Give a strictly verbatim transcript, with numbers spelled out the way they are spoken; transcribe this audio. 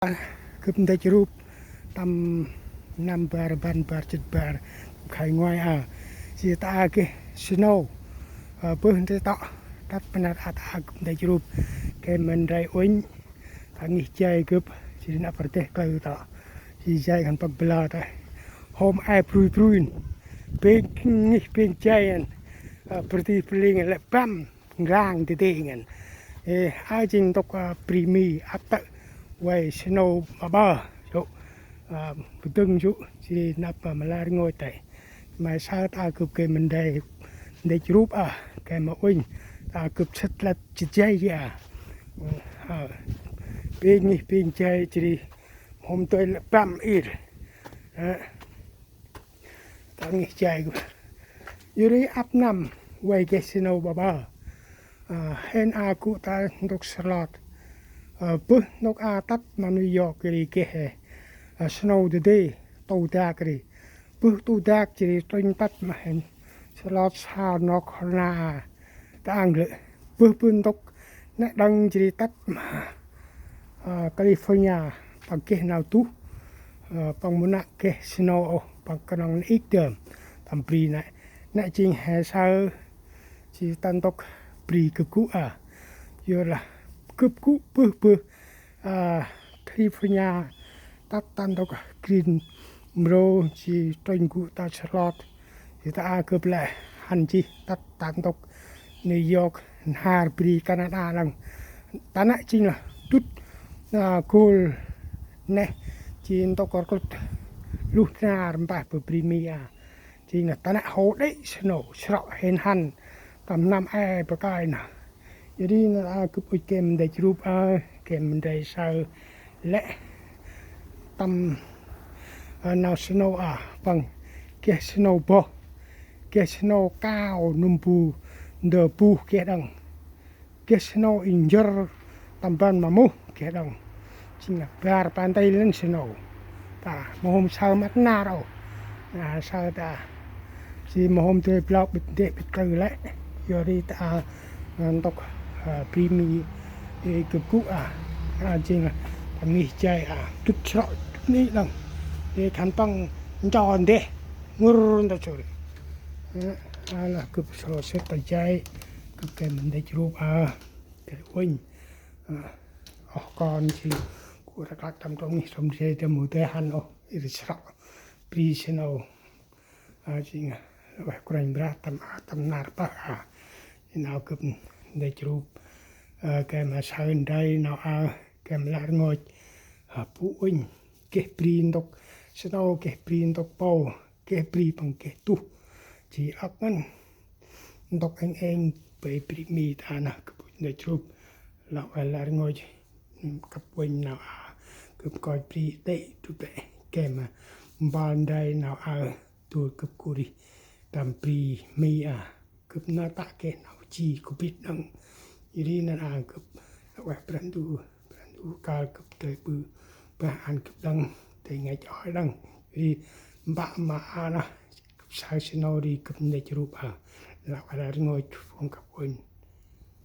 Gâp ndăch rup tâm năm bar rbăn bar jât bar khay ngoai a. Jêh ta geh snow. Ơ, bơh ndri tŏ tât pnat a ta gâp ndăch rup. Gay ma ndray uănh ta ngih jay gâp, jêh ri năp rteh klơ tŏ. Jêh jay khân păng bla ta. Hôm e brui brui. Bêng ngih bêng jay ngăn. Ơ, brti bling lĕ băm. Ngrang ti ti ngăn. Ê, a jêng ntŭk, a, bri Mi ăp tơ̆ vay snow ƀaƀơ. Yô̆, a, bdâng yô̆, jêh ri năp, a, ma lar ngôch tay. Ma saơ ta gâp gay ma ndray, ndăch rup a, gay ma uănh, ta gâp sĭt lăp jêh jay jêh a. A, bêng ngih bêng jay jêh ri, hôm tơi lĕ băm ir. A. Ta ngih jay gâp. Yor ri ăp năm vay geh snow ƀaƀơ. A, hên a gŭ ta ntŭk Charlotte. A, bơh ntŭk a tât ma New York ri geh, a, snow dadê, tu dak ri. Bơh tu dak jêh ri trŭnh tât ma hên Charlotte sa nok hna a. Ta ang lĕ bơh bơh ntŭk nĕ đăng jêh ri tât ma, a, California, păng geh nau tuh, a, păng mâu năk geh snow ôh, păng knŏng nĕ ik dơm tâm bri nĕ. Nĕ jêng he saơ jêh ta ntŭk bri gâp gŭ a. Yorlah gâp gŭ bơh bơh, a, California, tât ta ntŭk Greensboro, jêh trŭnh gŭ ta Charlotte. Jêh ta a gâp lĕ hăn jêh tât ta ntŭk New York, nhar bri Canada lăng. Ta nĕ jêng lah dŭt, a, gôl neh, jêh ntŭk rklŭt luh nhar mpeh bơh bri Mi a. Jêng lah ta nĕ hô đê̆ snow, srŏ hên hăn, tâm năm e bơh kơi nơh. Yor ri nơh a gâp ŭch gay ma ndăch rup a, gay ma ndray saơ lĕ tâm, a, nau snow a, păng geh snow boh, geh snow kao nâm bu ndơ buh geh đŏng. Geh snow i njŭr tâm ban ma muh geh đŏng. Jêng lah bar păng tay lăng snow. Ta, ma hôm saơ măt nar ôh. Na, saơ ta. Jêh ma hôm tơi blau bĭt ndeh bĭt klơ lĕ. Yor ri ta, a, ntŭk, a, bri Mi, ê, gâp gŭ a. A, jêng lah ta ngih jay a. Dŭt srŏ, dŭt ni lăng. Ê, khân păng ncho ndeh. Ngur nta sôri. A, a, lah gâp srŏ sĭt ta jay. Gâp gay ma ndăch rup a. Gay uănh. A, oh kon jêh gŭ rklăk tâm trong ngih sŏm jay ta mâu dơi hăn ôh. Ê, ri srŏ. Bri snow. A, jêng, a, veh Kôranh Brah tâm a, tâm nar pah a. Nau gâp ndăch rup. A, gay ma saơ ndray nau a, gay ma lar ngôch. A, bu uănh. Geh bri ntŭk snow, geh bri ntŭk pâu, geh bri păng geh tuh. Jêh âk ngăn. Ntŭk êng êng, bơh bri Mi ta nơh gâp ŭch ndăch rup. Lah vay lar ngôch. Gâp uănh nau a, gâp nkoch bri đê̆, du bĕ, gay ma mbal ndray nau a, du gâp gŭ rêh tâm bri Mi a, gâp nau tă geh nau ji Covid đŏng. Yor ri nơh a gâp, lah vay Brah Ndu, Brah Ndu kơl gâp tơi ƀư, bah ăn gâp đŏng, tơi ngăch oi đŏng. Yor ri mbă ma a nơh, gâp saơ snow ri gâp ndăch rup a, lah vay lar ngôch phung gâp uănh.